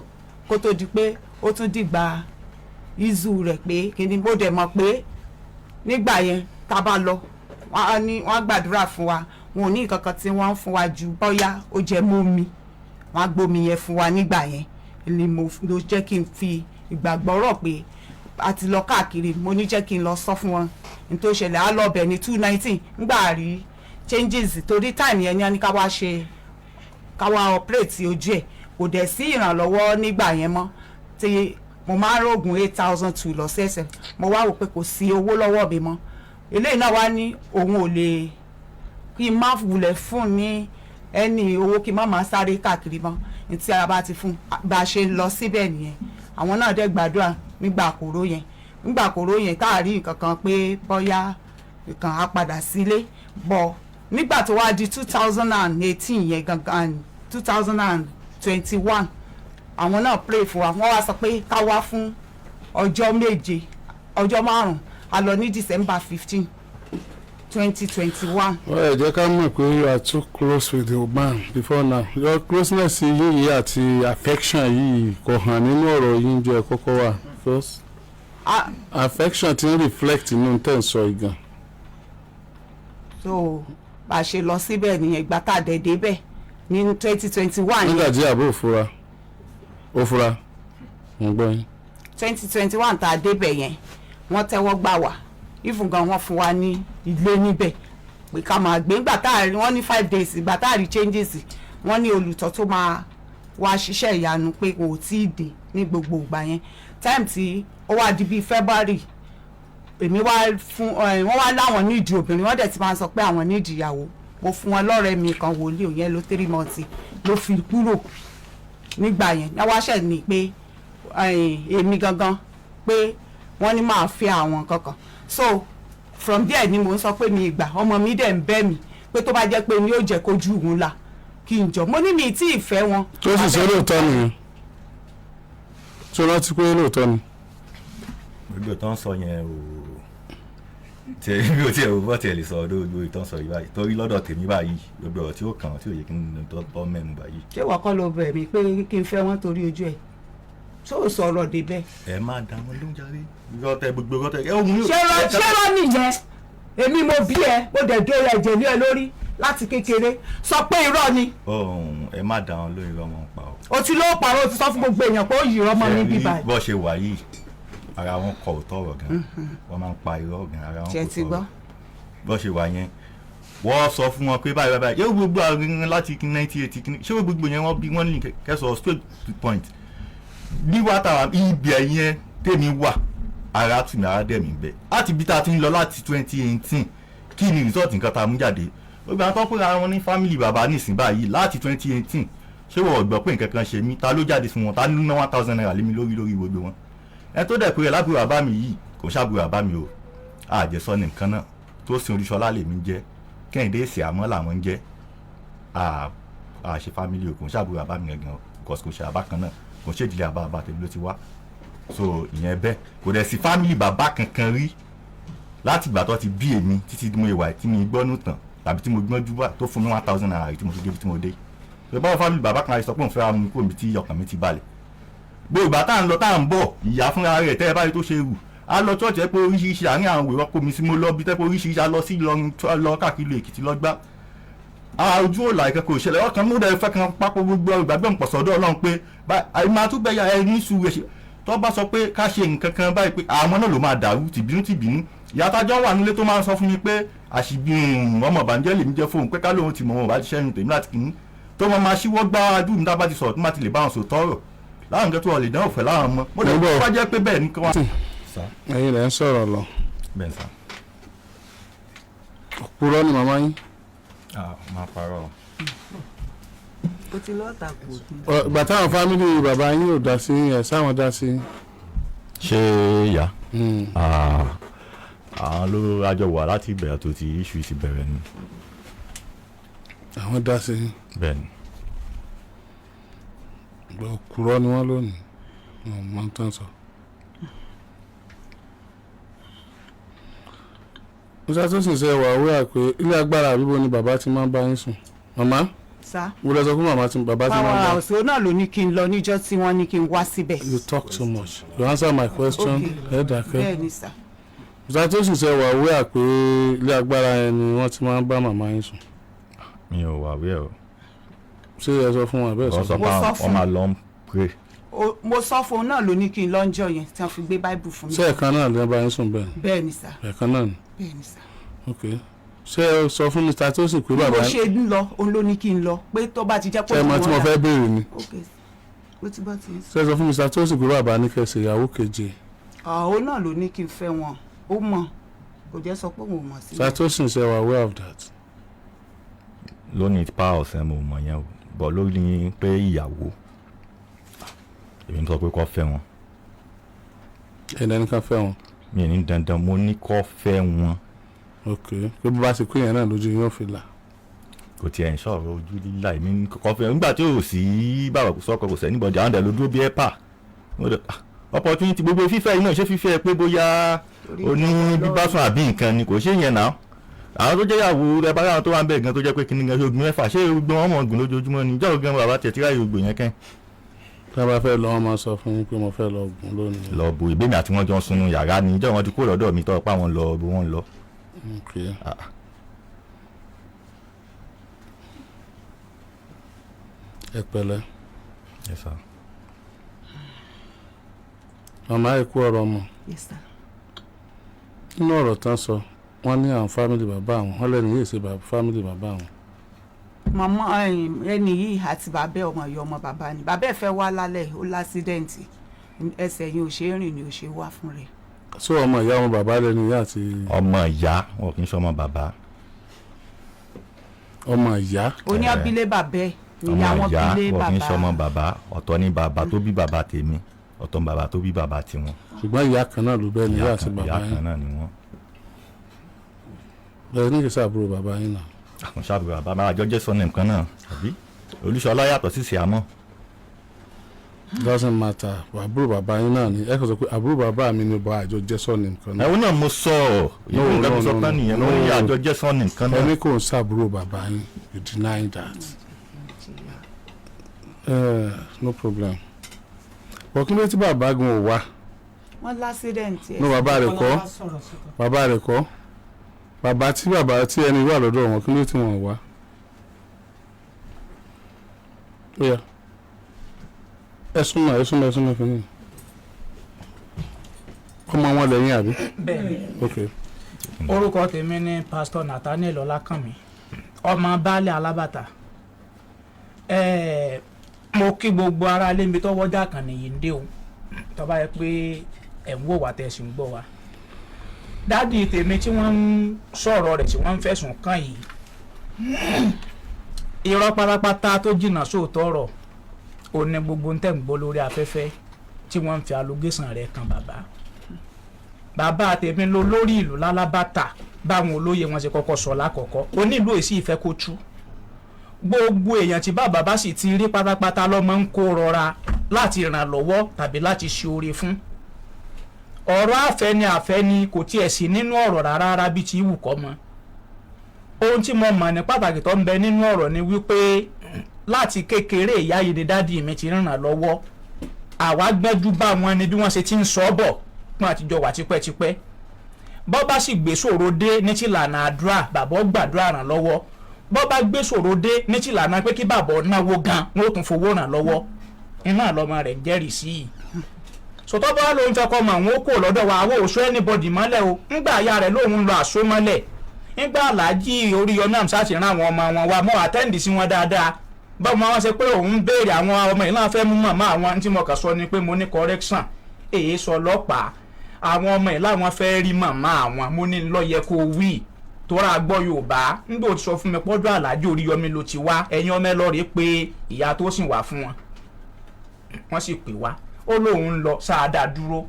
kó tó di pé ó tún dìgbà izu rẹ̀ pé kínní. Mo dẹ̀ mọ̀ pé nígbà yẹn, tá a bá lọ, wọ́n á ní wọ́n á gbàdúrà fún wa. Wọn ò ní nǹkan kan tí wọ́n ń fún wa ju bóyá ó jẹ́ mọ́ mi, wọ́n á gbómi yẹn fún wa nígbà yẹn. Ni mo ló jẹ́ kí n fi ìgbàgbọ́ rọ̀ pé a ti lọ káàkiri. Mo ní jẹ́ kí n lọ sọ fún wọn ní tó ṣẹlẹ̀. Á lọ bẹ̀ ní 2019 ngbà rí changes, torí time yẹn ni wọ́n ní ká wá ṣe, ká wá operate ojú ẹ̀. Kò dẹ̀ sí ìrànlọ́wọ́ nígbà yẹn mọ́ tí mo máa ń rògùn 8,002 lọ́sẹ̀ẹ̀sẹ̀. Mo wá wò pé kò sí owó lọ́wọ́ mi mọ́. Eléyìí náà wá ní òun ò lè kí n má wulẹ̀ fún ní ẹni owó, kí n má máa sáré káàkiri mọ́ ní tí a bá ti fún. Bá a ṣe lọ síbẹ̀ nìyẹn. Àwọn náà dẹ̀ gbàdúrà nígbà kòró yẹn, nígbà kòró yẹn tá a rí nǹkan kan pé bóyá nǹkan á padà sílé bọ̀. Nígbà tó wá di 2018 yẹn gangan, 2021, àwọn náà pray fún wa. Wọ́n wá sọ pé ká wá fún ọjọ́ 7, ọjọ́ 5. A lọ ní December 15, 2021. Wọ́n ẹ̀ jẹ́ ká mọ̀ pé you are too close with the man before now. Your closeness yìí àti affection yìí kò hàn nínú ọ̀rọ̀ yín jẹ́ kọ́kọ́ wà, because affection ti ń reflect nínú tẹ̀ ń sọ yìí gan. So bá a ṣe lọ síbẹ̀ nìyẹn. Ìgbà tá a dẹ̀ débẹ̀ ní 2021. Nígbà tí àbó òfura òfura ń gbọ́ yín. 2021 tá a débẹ̀ yẹn, wọ́n tẹ́wọ́ gbà wá. Even gan, wọ́n fún wa ní ilé níbẹ̀ pé ká máa gbé. Ìgbà tá a rí wọ́n ní 5 days, ìgbà tá a rí changes, wọ́n ní olùtọ́ tó máa wá ṣiṣẹ́ ìyanu pé kò tí ì dé ní gbogbo ìgbà yẹn. Time tí ó wá di bíi February, èmi wá fún ẹ, wọ́n wá láwọn nídìí obìnrin, wọ́n dẹ̀ ti máa ń sọ pé àwọn nídìí ìyàwó. Mo fún wọn lọ́rẹ̀ẹ́ mi kan, wòlíì òyìn ló 3 months ló fi kúrò nígbà yẹn. Ní wá ṣẹ̀ ní pé èmi gangan pé wọ́n ní máa fẹ́ àwọn kankan. So from there ni mò ń sọ pé mi ìgbà ọmọ mi dẹ̀ ń bẹ́ mi pé tó bá jẹ́ pé mi ò jẹ́ kójú òun là kí n jọ. Mo ní mi tí ì fẹ́ wọn. Tó sì ṣe lóòótọ́ nìyẹn, tó rántí pé lóòótọ́ ni. Gbogbo tó ń sọ yẹn o, tiẹ̀ mi ò tiẹ̀ ò bọ́ tiẹ̀ lè sọ gbogbo ìtàn sọ yìí báyìí, torí lọ́dọ̀ tèmi báyìí, gbogbo ọ̀rọ̀ tí ó kàn tí ò yẹ kí n tó tọ́ mẹ́nu báyìí. Ṣé wọ́n kọ́ ló bẹ̀ mí pé kí n fẹ́ wọn torí ojú ẹ̀ tó sọ̀rọ̀ débẹ̀? Ẹ má dá wọn lóhùn jáde. Rọtẹ gbogbo rọtẹ ẹ òun yóò. Ṣé rọ nìyẹn? Èmi mo bí ẹ, mo dẹ̀ dé ẹ̀jẹ̀ lé ẹ lórí. Láti kékeré, sọ pé irọ́ ni. Ọ̀hún, ẹ má dá wọn lórí, irọ́ wọn pa o. O ti lówó parọ́, o ti sọ fún gbogbo èèyàn pé ó yìí ọmọ mi Ṣé rí bíbá. Bó ṣe wà yìí, ara wọn kọ òótọ́ ọ̀rọ̀ gan, wọ́n máa ń pa irọ́ gan, ara wọn Ṣé kò ti gbọ́? tọrọ. Bó ṣe wà yẹn, wọ́n sọ fún wọn pé báyìí báyìí yóò gbogbo àwọn láti 1980 kí ṣé gbogbo yẹn wọ́n bí wọ́n ní kẹsàn straight to point bí wàá tàwa ibi ẹ̀yẹn tèmi wà, ara tù mí, ara dẹ̀ mí bẹ́ẹ̀ láti bí tá a ti ń lọ láti 2018. Kí ni result nǹkan tá a mú jáde? Gbogbo àwọn tó pé ara wọn ní family bàbá nísìn báyìí láti 2018, ṣé wọ́n gbọ́ pé nǹkan kan ṣe mí? Ta ló jáde fún wọn? Ta ló ná ₦1,000 lé mi lórí gbogbo wọn? Ẹ tó dẹ̀ pé rẹ̀ lábúrò bàbá mi yìí, kò ṣàbúrò bàbá mi o, àjẹsọ nìkan náà tó sin Olúṣọlá lèmi jẹ́, Kẹ́hìndé èsì àmọ́ làwọn ń jẹ́ à ṣe family o. Kò ṣàbúrò bàbá mi gangan o, because kò ṣe àbá kan náà, kò ṣe ìdílé àbá bàbá tèmi ló ti wá. So ìyẹn bẹ́ẹ̀, kò dẹ̀ sí family bàbá kankan rí láti ìgbà tó ti bí èmi títí tí mo ìwà tí mi gbọ́nù tàn tàbí tí mo gbọ́njú wà tó fún mi ₦1,000 rí tí mo fi débi tí mo dé. Tó báwo family bàbá kan sọ pé òun fẹ́ ra mi kúrò níbi tí ọkàn mi ti balẹ̀? Gbogbo ìgbà tá à ń lọ tá à ń bọ̀, ìyá fúnra rẹ̀ tẹ́ ẹ báyìí tó ṣe rù á lọ church ẹ pé oríṣiríṣi àárín àwọn òwe kó mi sí, mo lọ bí tẹ́ pé oríṣiríṣi a lọ sí Ìlọrin, lọ káàkiri Èkìtì lọ gbá ojú òòlà ìkẹ́kọ̀ọ́ ìṣẹ̀lẹ̀ ọkàn mú dẹ̀ fẹ́ kan pápọ̀ gbogbo ìgbàgbọ́ ń pọ̀ sọ́dọ̀ Ọlọ́run pé àìmọ́ àtúgbẹ̀yà ẹ ní sùúrù ẹ ṣe tó bá sọ pé ká ṣe nǹkan kan báyìí pé àwọn náà ló máa dàrú tìbínú tìbínú. Ìyá tájọ́ wà nílé tó máa ń sọ fún mi pé àṣìbí ọmọ ìbànújẹ́ lèmi jẹ́ fóun, pé ká lóun ti mọ̀ wọn ò bá ti ṣẹ́yìn tèmi láti kìíní tó máa ṣíwọ́ gbá adúlù ní tá bá ti sọ̀rọ̀ tó máa ti lè bá wọn sọ tọ́rọ̀ láwọn nǹkan tó wà lè dánwò fẹ́ láwọn ọmọ mo lè wá jẹ́ pé bẹ́ẹ̀ ni kí wọ́n. Ẹ̀yin lẹ ń sọ̀rọ̀ lọ. Bẹ́ẹ̀ sà. Òpùrọ́ ni màmá yín. Máa parọ́. O ti lọ́ọ́ tàkù. Ìgbà táwọn family bàbá yín ò dá sí ẹ̀, sáwọn dá sí? Ṣé ìyá àwọn ló rájọ wà láti ìbẹ̀rẹ̀ tó ti issue ti bẹ̀rẹ̀ ni. Àwọn dá sí? Bẹ́ẹ̀ ni. Òpùrọ́ ni wọ́n lónìí, wọn mọ tán sọ. Musa tó sì ṣe wà wíwà pé ilé agbára àbíbo ni bàbá ti máa ń bá yín sùn, màmá? Sá. Mo lọ sọ fún màmá tí bàbá ti máa ń Power bá. House náà ló ní kí n lọ níjọ́ tí wọ́n ní kí n wá síbẹ̀. You talk too much. You answer my question. Okay. Ẹ dákẹ́. Bẹ́ẹ̀ ni sà. Musa tó sì ṣe wà wíwà pé ilé agbára yẹn ni wọ́n ti máa ń bá màmá yín sùn? Mi ò wà wí ẹ̀ o. Ṣé ẹ sọ fún wọn àbẹ́ẹ̀ sọ Wọ́n sọ fún pé Mo sọ wọ́n fún. máa lọ ń pray. Mo sọ fún un náà ló ní kí n lọ́njọ́ yẹn tí wọ́n fi gbé báìbù fún mi. Ṣé ẹ̀kan náà ló ń bá yín sùn bẹ́ẹ̀ ni? Bẹ́ẹ̀ ni sà. Ẹ̀kan náà ni? Bẹ́ẹ̀ ni sà. Ok, ṣé ẹ sọ fún Mr. Tosin pé Bí mo bàbá ṣe ń lọ, òun ló ní kí n lọ pé tó bá ti jẹ́ pé Ṣé ẹ mọ tí mo fẹ́ béèrè ni? Ok, ó ti bọ́ ti ń sọ. Ṣé ẹ sọ fún Mr. Tosin pé bàbá ní kẹ́ ṣe ìyàwó keje? Òun náà ló ní kí n fẹ́ wọn, ó mọ̀, kò jẹ́ sọ pé òun ò mọ̀ sí. Mr. Tosin, ṣe wà aware of that? Lónìí pa ọ̀sẹ̀ mo mọ̀ yẹn o, bọ̀ lórí pé ìyàwó èmi ń sọ pé kó fẹ́ wọn. Ẹ̀dá nìkan fẹ́ wọn? Mi ò ní dandan, mo ní kó fẹ́ wọn. Ok, pé bó bá ṣe kú yẹn náà lójú yóò fi là. Kò tiẹ̀ ń sọ̀rọ̀ ojú líla, èmi ní kó fẹ́ nígbà tí ò sí bàbá, kò sọ́kọ, kò sẹ́ni bọ̀dẹ̀, àwọn dẹ̀ ló dúró bí ẹ́pà. Opportunity gbogbo fífẹ́ iná ṣé fífẹ́ pé bóyá oní bíbá sùn àbí nǹkan ni, kò ṣe yẹn náà. Àwọn tó jẹ́ ìyàwó rẹ bá yàwọn tó wà ń bẹ̀ gan tó jẹ́ pé kíní gan ṣe ogun mẹ́fà, ṣé gbogbo wọn mọ̀ gùn lójoojúmọ́ ni? Ìjọ́ gan bàbá tiẹ̀ tí ráyè gbò yẹn kẹ́. Tí a bá fẹ́ lọ, wọn máa sọ fún yín pé mo fẹ́ lọ gùn lónìí? Lọ bo ìbémi àti wọn jọ ń sunu yàrá ni, ìjọ́ wọn ti kó lọ́dọ̀ mi tọ́ pa wọn lọ bó wọn lọ. Ok. Ah. Ẹ pẹ̀lẹ́. Yes, sir. Màmá, ẹ kú ọ̀rọ̀ ọmọ. Yes, sir. Nínú ọ̀rọ̀ tán sọ, wọ́n ní àwọn family bàbá àwọn, wọ́n lẹ́nu yìí ṣe family bàbá àwọn. Màmá ẹni yìí àti bàbá ẹ̀, ọmọ ìyá ọmọ bàbá ni. Bàbá ẹ̀ fẹ́ wá lálẹ́, ó l'accident, ẹsẹ̀ yẹn ò ṣe é rìn ni ò ṣe wá fún rẹ̀. Ṣé ọmọ ìyá ọmọ bàbá lẹ́nu yìí àti Ọmọ ìyá wọn, kì í ṣe ọmọ bàbá. Ọmọ ìyá? Ó ní abilé bàbá ẹ̀ Ọmọ níyà wọn ìyá bílé wọn, kì í ṣe ọmọ bàbá. Bàbá ọ̀tọ̀ ní bàbá tó bí bàbá tèmi, ọ̀tọ̀ ní bàbá tó bí bàbá tiwọn. Ṣùgbọ́n ìyá kan náà ló bẹ́ẹ̀ ni ìyá àti Ìyá bàbá yín? kan náà ni wọ́n. Bẹ́ẹ̀ ní kì í ṣàbúrò bàbá yín náà? Àwọn ṣàbùrù bàbá máa jọ jẹ́ surname kan náà, àbí Olúṣọlá yàtọ̀ sí Sìámọ́. Doesn't matter, àbúrò bàbá yín náà ni. Ẹ kàn sọ pé àbúrò bàbá mi ni, bọ́ àjọ jẹ́ surname kan náà. Ẹ̀hún náà mo sọ ọ́ ìlú nǹkan mo sọ No, tán nìyẹn, mo ní no. àjọ jẹ́ surname kan náà. Ẹni kò ń ṣàbúrò bàbá yín, you deny that. No problem, but kí ló tí bàbá gan ò wá? Wọ́n l'accident ẹ̀. No, bàbá rẹ̀ kọ́, bàbá rẹ̀ kọ́. Bàbá tí ẹni wà lọ́dọ̀ wọn, kí ló tí wọ́n wá? Ó yá, ẹ súnmọ́, ẹ súnmọ́, ẹ súnmọ́ fún mi. Ọmọ wọn lẹ́yìn, àbí? Bẹ́ẹ̀ni. Ok. Orúkọ tèmi ni Pásítọ̀ Nathaniel Ọlákànmí, ọmọ baálé Alábàtà. Mo kí gbogbo ará ilé mi tọwọ́jà kan nìyí ń dé o, tó bá yẹ pé ẹ̀ ń wò wá, tẹ̀ sí ń gbọ́ wa. Daddy tèmi tí wọ́n ń sọ̀rọ̀ rẹ̀, tí wọ́n ń fẹ̀sùn kàn yìí, irọ́ pátápátá tó jìnnà sóòótọ́ ọ̀rọ̀ ò ní gbogbo ń tẹ̀ ń gbọ́ lórí afẹ́fẹ́ tí wọ́n ń fi allegation rẹ̀ kan bàbá. Bàbá tèmi ló lórí ìlú lálábàtà, báwọn olóyè wọn ṣe kọ́kọ́ sọ lákọ̀ọ́kọ́. Onílù èsì ìfẹ́ kó tú gbogbo èèyàn tí bàbá bá sì ti rí pátápátá lọ́mọ ń kó rọra láti ràn lọ́wọ́ tàbí láti ṣe oore fún. Ọ̀rọ̀ àfẹ́ni àfẹ́ni kò tiẹ̀ sí nínú ọ̀rọ̀ rárá rárá bí ti wù kọ́ mọ́. Ohun tí mo mọ̀ ní pàtàkì tó ń bẹ nínú ọ̀rọ̀ ni wípé láti kékeré, ìyá yìí ni daddy mi ti ràn lọ́wọ́. Àwa gbẹ́jú bá wọn ni bí wọ́n ṣe ti ń sọ ọ́ bọ̀ pọ́n àtijọ́ wà tipẹ́tipẹ́. Bọ́ bá sì gbé ṣòro dé ní ti lànà àdúrà, bàbá ó gbàdúrà ràn lọ́wọ́. Bọ́ bá gbé ṣòro dé ní ti lànà pé kí bàbá náwó gan, wọn ó tún fowó ràn lọ́wọ́. Iná lọ́mọ rẹ̀ ń jẹ́rìí sí i. Sọtọ́ bá lóun fẹ́ kọ́ mọ̀ àwọn ó kò lọ́dọ̀ wa, àwọn òṣó anybody mọ́lẹ̀ o. Ńgbà aya rẹ̀ lóun lọ àṣó mọ́lẹ̀, ńgbà Aláàjì Oríyọmí Hamzat rán àwọn ọmọ wọn wá, mọ́ attend sí wọn dáadáa. Báwo wọn ṣe pé òun béèrè àwọn ọmọ yìí náà fẹ́ mú màmá àwọn, tí mo kàn sọ ni pé mo ní correction, èyí sọ ọlọ́pàá. Àwọn ọmọ yìí láwọn fẹ́ rí màmá àwọn. Mo ní lọ́yẹ kó wí tóra gbọ́ Yorùbá. Ńgbà ó ti sọ fún mi pọ́jọ́ Aláàjì Oríyọmí ló ti wá, ẹ̀yin ọmọ ẹ lọ́ọ́ rí pé ìyá tó sì wà fún wọn. Wọ́n sì pè wá, ó lóun ń lọ sáadà dúró,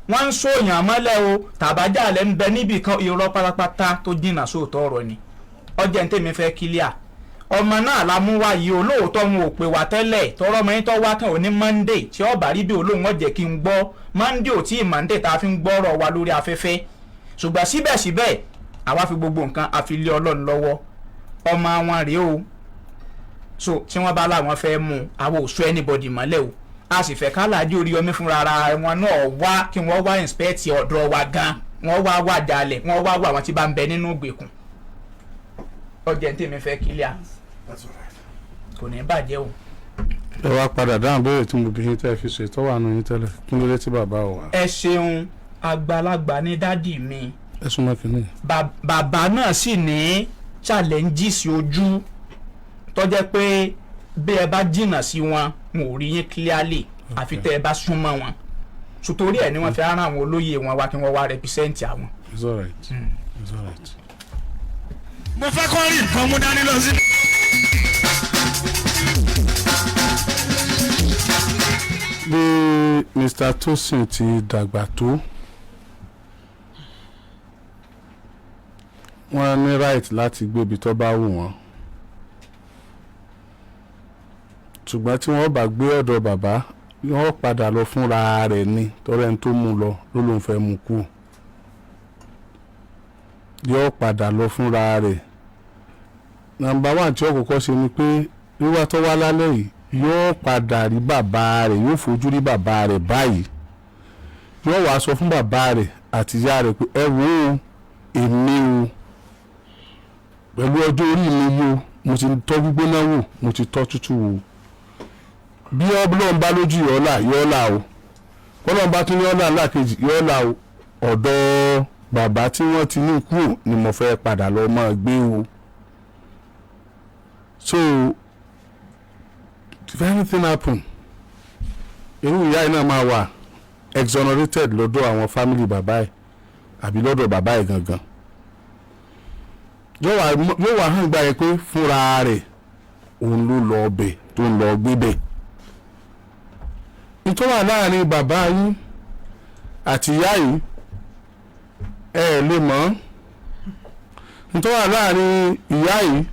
wọ́n ń sòyàn mọ́lẹ̀ o, tàbájálẹ̀ ń bẹ níbì kan. Irọ́ pátápátá tó jìnnà sóòótọ́ ọ̀rọ̀ ni. Ọjà ní tèmi fẹ́ kílíà, ọmọ náà la mú wá yìí o. Lóòótọ́ wọn ò pè wá tẹ́lẹ̀ tọrọ ọmọ yín tó wá kàn ó ní Monday tí ọba rí bí olóhùn ọ̀jẹ̀ kí n gbọ́ Monday ò tí ì Monday tá a fi ń gbọ́rọ̀ wa lórí afẹ́fẹ́. Ṣùgbọ́n síbẹ̀síbẹ̀, àwa fi gbogbo nǹkan àfi lé Ọlọ́run lọ́wọ́. Ọmọ wọn rèé o. So tí wọ́n bá láwọn fẹ́ mú, àwọn ò sọ anybody mọ́lẹ̀ o. A sì fẹ́ kálàájì Oríyọmí fúnra ara wọn náà wá, kí wọ́n wá inspect ọ̀dọ̀ wa gan, wọ́n wá wà jalè, wọ́n wá wà àwọn tí bá ń bẹ nínú ìgbèkùn. Ọjà ní tèmi fẹ́ kílíà, kò ní bàjẹ́ o. Ẹ wá padà dáhùn béèrè tí mo bí yín tẹ́ fi ṣètò wà nù yín tẹ́lẹ̀. Kí ló dé tí bàbá ò wá? Ẹ ṣeun. Àgbàlagbà ní daddy mi. Ẹ súnmọ́ kínní. Bàbá náà sì ní challenges ojú tó jẹ́ pé bí ẹ bá jìnnà sí wọn, wọn ò rí yín clearly, àfi tẹ́ ẹ bá súnmọ́ wọn. Sotori ẹ̀ ni wọ́n fi rán àwọn olóyè wọn wá kí wọ́n wá represent àwọn. It's alright, it's alright. Mo fẹ́ kọ́ rí nǹkan mú dání lọ sí. Bí Mr. Tosin ti dàgbà tó, wọ́n ní right láti gbé ibi tó bá wù wọ́n, ṣùgbọ́n tí wọ́n bá gbé ọ̀dọ̀ bàbá, wọ́n padà lọ fúnra rẹ̀ ni, torí ẹni tó mú lọ ló lóun fẹ́ mú kú, yóò padà lọ fúnra rẹ̀. Number one tí ó kọ́kọ́ ṣe ni pé wíwá tó wá lálẹ́ yìí, yóò padà rí bàbá rẹ̀, yóò fojú rí bàbá rẹ̀ báyìí. Yóò wá sọ fún bàbá rẹ̀ àti ìyá rẹ̀ pé, ẹ wo o, èmi o, pẹ̀lú ọjọ́ orí mi yìí o, mo ti tọ́ gbígbóná wò, mo ti tọ́ tútù wò. Bí Ọlọ́run bá lójú yọ̀ọ́là, yọ̀ọ́là o. Ọlọ́run bá tún ní ọ̀là ńlá kejì, yọ̀ọ́là o. Ọ̀dọ̀ bàbá tí wọ́n ti ní kúrò ni mo fẹ́ padà lọ máa gbé o. So if anything happen, irú ìyá yìí náà máa wà exonerated lọ́dọ̀ àwọn family bàbá ẹ̀ àbí lọ́dọ̀ bàbá ẹ̀ gangan. Yóò wá hàn gbà yẹn pé fúnra rẹ̀ òun ló lọ ọbẹ̀ tó ń lọ gbé bẹ̀. Nítorí wà láàrin bàbá yín àti ìyá yìí, ẹ ẹ̀ lè mọ̀. Nítorí wà láàrin ìyá yìí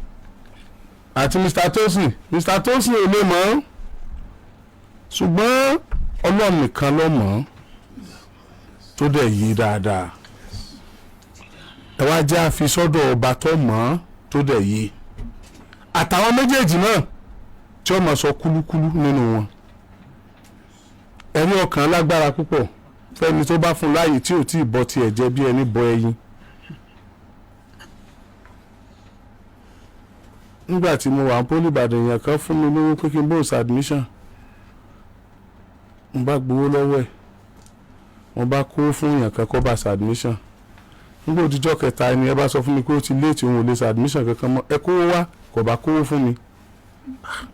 àti Mr. Tosin, Mr. Tosin ò lè mọ̀, ṣùgbọ́n Ọlọ́run nìkan ló mọ̀ tó dẹ̀ yí dáadáa. Ẹ wá jẹ́ àfi sọ́dọ̀ ọba tó mọ̀ tó dẹ̀ yí, àtàwọn méjèèjì náà tí ó máa sọ kúlúkúlú nínú wọn. Ẹ̀rí ọkàn lágbára púpọ̀ fẹ́ni tó bá fún láàyè tí ò tí ì bọ́ tiẹ̀ jẹ́ bí ẹni bọ ẹyin. Nígbà tí mo wà ní Poly Ìbàdàn, èèyàn kan fún mi lówó pé kí n bóun admission. Mo bá gbowó lọ́wọ́ ẹ̀, mo bá kó fún èèyàn kan kó bá ṣe admission. Nígbà òdìjọ́ kẹta, ẹni ẹ bá sọ fún mi pé ó ti late, òun ò lè ṣe admission kankan mọ́, ẹ kówó wá. Kò bá kówó fún mi.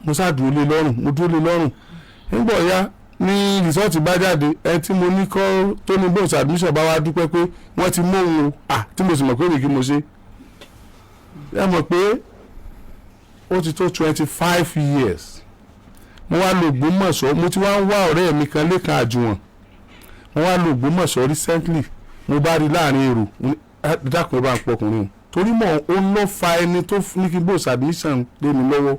Mo sá dúró lé lọ́rùn, mo dúró lé lọ́rùn. Nígbà ọ̀ya ní result bá jáde, ẹ tí mo ní kọ́ tó ní bóun ṣe admission bá wá dúpẹ́ pé wọ́n ti mú òun o. À tí mo sì mọ̀ pé mi kí mo ṣe, ẹ mọ̀ pé ó ti tó 25 years. Mo wá lọ Ògbómọ̀ṣọ́, mo ti wá ń wá ọ̀rẹ́ mi kan, Lẹ́kan Àjùwọ̀n. Mo wá lọ Ògbómọ̀ṣọ́ recently, mo bá rí láàrin èrò. Mo ní, "Ah, dákun, ẹ bá ń pọkùnrin o," torí mọ̀ ó lọ́ fa ẹni tó ní kí n bó admission lé mi lọ́wọ́.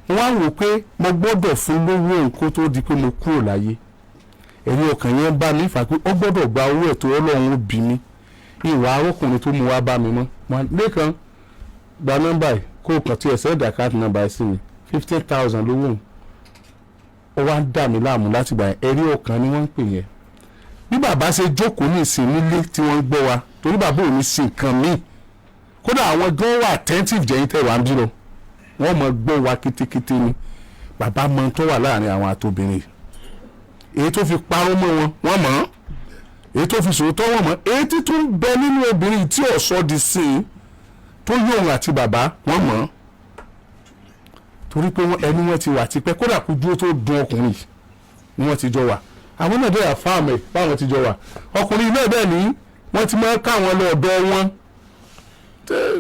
Mo wá wò pé mo gbọ́dọ̀ fún lówó òun kó tó di pé mo kúrò láyé. Ẹ̀rí ọkàn yẹn bá mi fà pé ó gbọ́dọ̀ gba owó ẹ̀ tó Ọlọ́run ó bí mi. Ìwà arákùnrin tó mú wá bá mi mọ́. Lẹ́kan, gba nọ́mbà yìí, kó o kàn tí ẹ̀ send account number ẹ̀ sí mi. 15,000 lówó òun. Ó wá ń dà mí láàmú láti gbà yẹn. Ẹ̀rí ọkàn ni wọ́n ń pè yẹn. Bí bàbá ṣe jókòó ní ìsìn nílé tí wọ́n ń gbọ́ wa, torí bàbá ò ní sí nǹkan míì, kódà àwọn gan wà attentive jẹ́yìn tẹ̀ wá ń bí lọ, wọ́n mọ̀ gbọ́ wa kétékété ni. Bàbá mọ tó wà láàrin àwọn àtobìnrin, èyí tó fi parọ́ mọ́ wọn, wọ́n mọ̀ ọ́n, èyí tó fi sòótọ́, wọ́n mọ̀, èyí tí tún bẹ nínú obìnrin tí ò sọ di sí i tó yóò àti bàbá, wọ́n mọ̀ ọ́n, torí pé ẹni wọn ti wà tipẹ́. Kódà kó dúró tó dun ọkùnrin yìí ni wọ́n ti jọ wà. Àwọn náà dẹ̀ àfáàmù ẹ̀ báwọn ti jọ wà. Ọkùnrin náà bẹ́ẹ̀ ni wọ́n ti máa ń káwọn lọ ọ̀dọ̀ wọn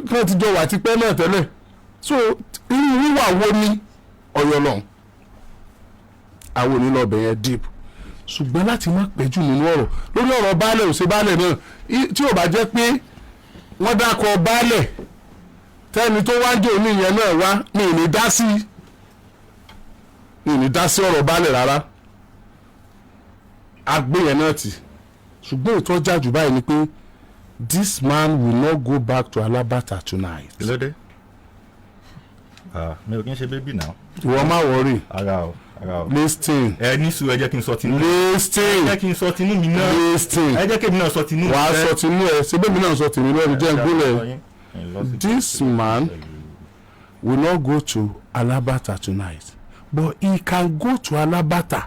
kí wọ́n ti jọ wà tipẹ́ náà tẹ́lẹ̀. So irú wíwà wo ni ọ̀yọ́ lọ́hùn àwọn ò ní lọ bẹ̀ yẹn deep, ṣùgbọ́n láti má pẹ́jù nínú ọ̀rọ̀ lórí ọ̀rọ̀ baálẹ̀ òṣè baálẹ̀ náà, tí ò bá jẹ́ pé wọ́n dákọ̀ baálẹ̀ tẹ́ni tó wá jẹ́ òní yẹn náà wá, mi ò ní dá sí ọ̀rọ̀ baálẹ̀ rárá. Agbé yẹn náà tì. Ṣùgbọ́n ìtọ́jà jù báyìí ni pé this man will not go back to Alabata tonight. Kí ló dé? Ah, mi ò kí ń ṣe baby náà. Ìwọ má worry. Ara o, ara o. Listen. Ẹ ní sùúrù, ẹ jẹ́ kí n sọ tinú. Listen. Ẹ jẹ́ kí n sọ tinú mi náà. Listen. Ẹ jẹ́ kí èmi náà sọ tinú mi. Wàá sọ tinú ẹ, ṣe bẹ́ẹ̀ mi náà sọ tèmi lẹ́nu jẹ́ ngúnlẹ̀. This man will not go to Alabata tonight, but he can go to Alabata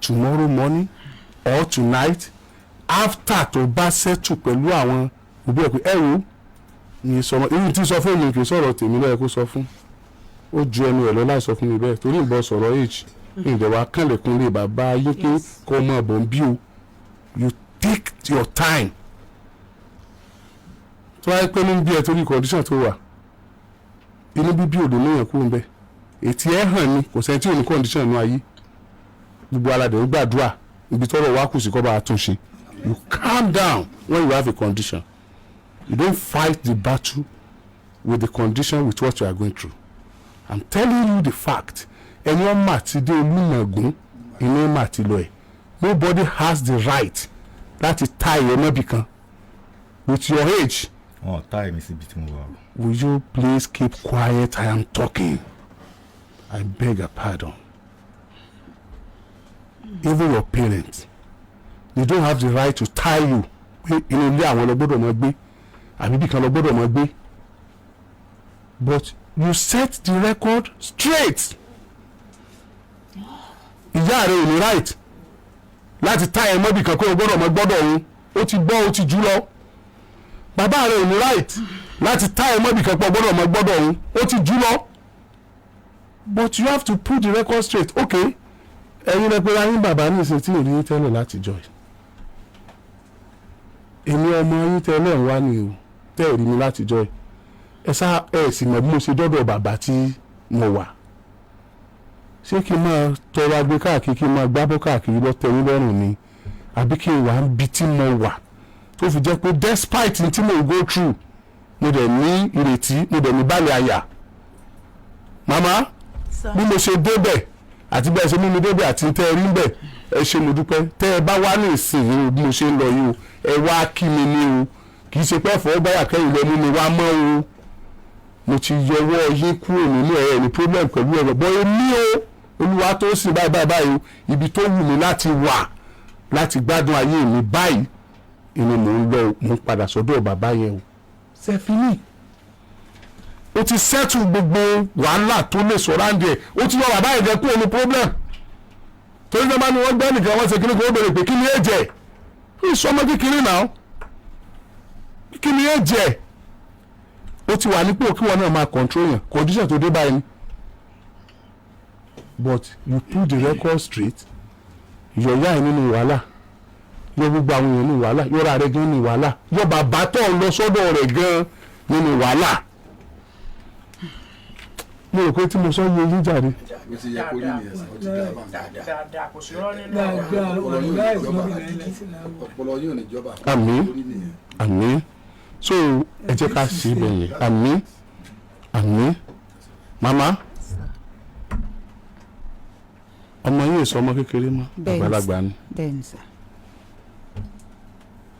tomorrow morning or tonight, after tó bá settle pẹ̀lú àwọn òbí ẹ̀ pé ẹ wo ní sọmọ irú tí sọ fún mi, kì í sọ̀rọ̀ tèmi lọ́yẹ̀ kó sọ fún. Ó ju ẹnu ẹ̀ lọ láì sọ fún mi bẹ́ẹ̀, torí ìbọn sọ̀rọ̀ age ìdẹ̀wà kànlẹ̀kùn lè bàbá yín pé kó ọmọ ọ̀bọ̀n bí o. You take your time. Tó wáyé pé ní bí ẹ torí condition tó wà, inú bíbí ò lè léèyàn kúrò ń bẹ. Ètí ẹ hàn ní kò sẹ́ni tí ò ní condition nínú ayé. Gbogbo aládé ń gbàdúrà, ibi tọ́rọ̀ wá kù sí kọ́ bá a tún ṣe. You calm down when you have a condition. You don't fight the battle with the condition, with what you are going through. I'm telling you the fact. Ẹni ọmọ àti dé olùmọ̀gún inú mà ti lọ ẹ̀. Nobody has the right láti tie ẹ mọ́bì kan with your age. Wọn ò tá èmi síbi tí mo wà o. Will you please keep quiet? I am talking. I beg a pardon. Even your parents, they don't have the right to tie you pé inú ilé àwọn lọ gbọ́dọ̀ máa gbé àbí bí kan lọ gbọ́dọ̀ máa gbé. But you set the record straight. Ìyá rẹ ò ní right láti tie ẹ mọ́bì kan pé o gbọ́dọ̀ máa gbọ́dọ̀ òun. Ó ti gbọ́, ó ti jù lọ. Bàbá rẹ ò ní right láti tie ẹ mọ́bì kan pé o gbọ́dọ̀ máa gbọ́dọ̀ òun. Ó ti jù lọ. But you have to put the record straight. Okay, ẹ̀yin lẹ pé ayín bàbá ní ìsìn tí ò ní tẹ́lẹ̀ láti jọ yìí, èmi ọmọ yín tẹ́lẹ̀ ń wá ní o, tẹ́ ẹ̀ rí mi láti jọ yìí. Ẹ sá ẹ sì mọ̀ bí mo ṣe dọ́dọ̀ bàbá tí mo wà. Ṣé kí n máa tọrọ agbe káàkiri, kí n máa gbábọ́ káàkiri lọ tẹ́ yín lọ́rùn ni, àbí kí n wà ń bi tí mo wà tó fi jẹ́ pé despite ní tí mo go through, mo dẹ̀ ní ìrètí, mo dẹ̀ ní balẹ̀ àyà? Màmá, bí mo ṣe débẹ̀ àti bẹ́ẹ̀ ṣe mú mi débẹ̀ àti tẹ́ ẹ rí ń bẹ̀, ẹ ṣe, mo dúpẹ́. Tẹ́ ẹ bá wá ní ìsìn yìí o, bí mo ṣe ń lọ yìí o, ẹ wá kí mi ní o. Kì í ṣe pé ẹ̀fọ́ gbáyà kẹ́yìn lọ mú mi wá mọ́ o. Mo ti yọwọ́ yín kúrò nínú ẹ̀ ní problem pẹ̀lú ẹ̀rọ bọ́ èmi o. Olúwa tó sì báyìí báyìí báyìí o, ibi tó wù mí láti wà láti gbádùn ayé mi báyìí ìní mò ń lọ, mò ń padà sọ́dọ̀ bàbá yẹn o. Sẹ́fínì ó. Ó ti settle gbogbo wàhálà tó lè surround ẹ̀. Ó ti yọ bàbá yẹn gan kúrò ní problem, torí náà bá ní wọ́n gbẹ́ nìkan, wọ́n ṣe kíní kan, ó béèrè pé kí ni ẹ jẹ́ ó sọ ọmọ kékeré náà, kí ni ẹ jẹ́. Ó ti wà nípò kí wọn náà máa control yẹn, condition tó dé báyìí ni. But you put the record straight, yọ ìyá ẹ nínú wàhálà, yọ gbogbo àwọn èèyàn nínú wàhálà, yọra rẹ gan nínú wàhálà, yọ bàbá tó ń lọ sọ́dọ̀ rẹ̀ gan nínú wàhálà. Mo rò pé tí mo sọ yẹ yín jàre. Bó ti yẹ kó rí nìyẹn sá, ó ti dá bá ń dáadáa. Dáadáa, kò sí rọ́ nínú Dáadáa. Ọpọlọ yóò Wàláì, ní ìjọba. gómìnà ilẹ̀ sí làwọn. Ọpọlọ yóò ní ìjọba. Àmín. Orí nìyẹn. Àmín. So ẹ jẹ́ ká ṣe ibẹ̀ yẹn. Àmín, àmín. Màmá, ọmọ yín èso ọmọ kékeré mọ́. Bẹ́ẹ̀ni. Àgbàlagbà ni. Bẹ́ẹ̀ ni sà.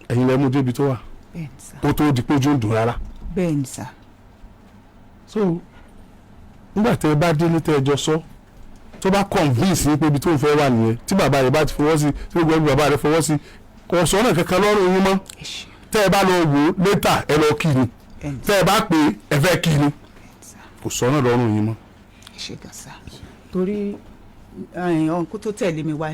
Ẹ̀yin lẹ mú débi tó wà. Bẹ́ẹ̀ ni sà. Kó tó di pójú ń dùn rárá. Bẹ́ẹ̀ ni sà. So nígbà tẹ ẹ bá délé, tẹ ẹ jọ sọ, tó bá convince yín pé ibi tó ń fẹ́ wà nìyẹn, tí bàbá rẹ̀ bá ti fọwọ́ sí, tí gbogbo ẹbí bàbá rẹ̀ fọwọ́ sí, kò sọ́nà kankan lọ́rùn yín mọ́. Ẹ ṣé. Tẹ́ ẹ bá lọ wò ó later, ẹ lọ kí ni. Bẹ́ẹ̀ ni. Tẹ́ ẹ bá pè é, ẹ fẹ́ kí ni. Sà. Kò sọ́nà lọ́rùn yín mọ́. Ẹ ṣé gan sà, torí ọ̀nkú tó tẹ̀lé mi wá,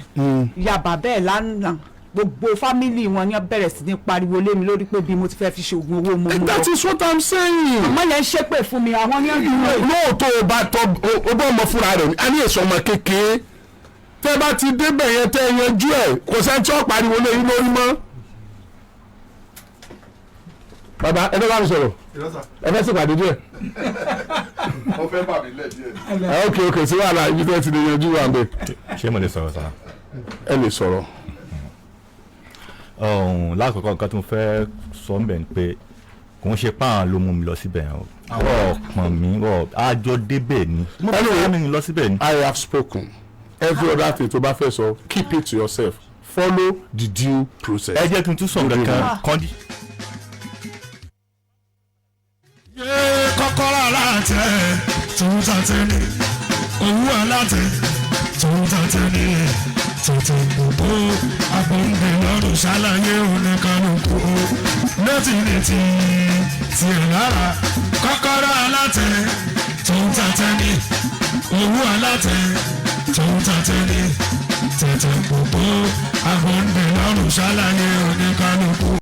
ìyá bàbá ẹ̀ lánàá, gbogbo family wọn ni wọ́n bẹ̀rẹ̀ sí ní pariwo lé mi lórí pé bí mo ti fẹ́ fi ṣoògùn owó mo mú That lọ. is what I'm saying. Àmọ́ yẹn ń ṣépè fún mi, àwọn ní ọdún rẹ̀. Lóòótọ́, o bá tọ́ o bá ọmọ fúnra rẹ̀ ní, a ní èso ọmọ kékeré. Tẹ́ bá ti débẹ̀ yẹn, tẹ́ ẹ yanjú ẹ̀, kò sẹ́ni tí ó pariwo lé yín lórí mọ́. Bàbá, ẹ fẹ́ bá mi sọ̀rọ̀, ẹ fẹ́ ṣèpàdé díẹ̀. Wọ́n fẹ́ bà mí lẹ̀ díẹ̀. Ẹ ok, sí wàhálà, ibi tẹ́ ti lè yanjú wa bẹ́ẹ̀. Ṣé mo lè sọ̀rọ̀ sá? Ẹ lè sọ̀rọ̀. Ọ̀hún, lákòókò, nǹkan tí mo fẹ́ sọ ń bẹ̀ ni pé kò ń ṣe páàn ló mú mi lọ síbẹ̀ yẹn o. Wọ́n pọ̀n mí, wọ́n àjọ débẹ̀ ni mo Anyway. fẹ́ mi lọ síbẹ̀ ni. I have spoken. Every other thing tó bá fẹ́ sọ, keep it to yourself. Follow the due process. Ẹ jẹ́ kí n tún sọ nǹkan kan kọ́ndí. Yé kọ́kọ́rọ́ alátẹ tòun tàtẹ ní owó alátẹ tòun tàtẹ ní tètè gbogbo agbóǹde lọ́rùn ṣàlàyé oníkanukú létí ní ti tiẹ̀ lára. Kọ́kọ́rọ́ alátẹ tòun tàtẹ ní owó alátẹ tòun tàtẹ ní tètè gbogbo agbóǹde lọ́rùn ṣàlàyé oníkanukú.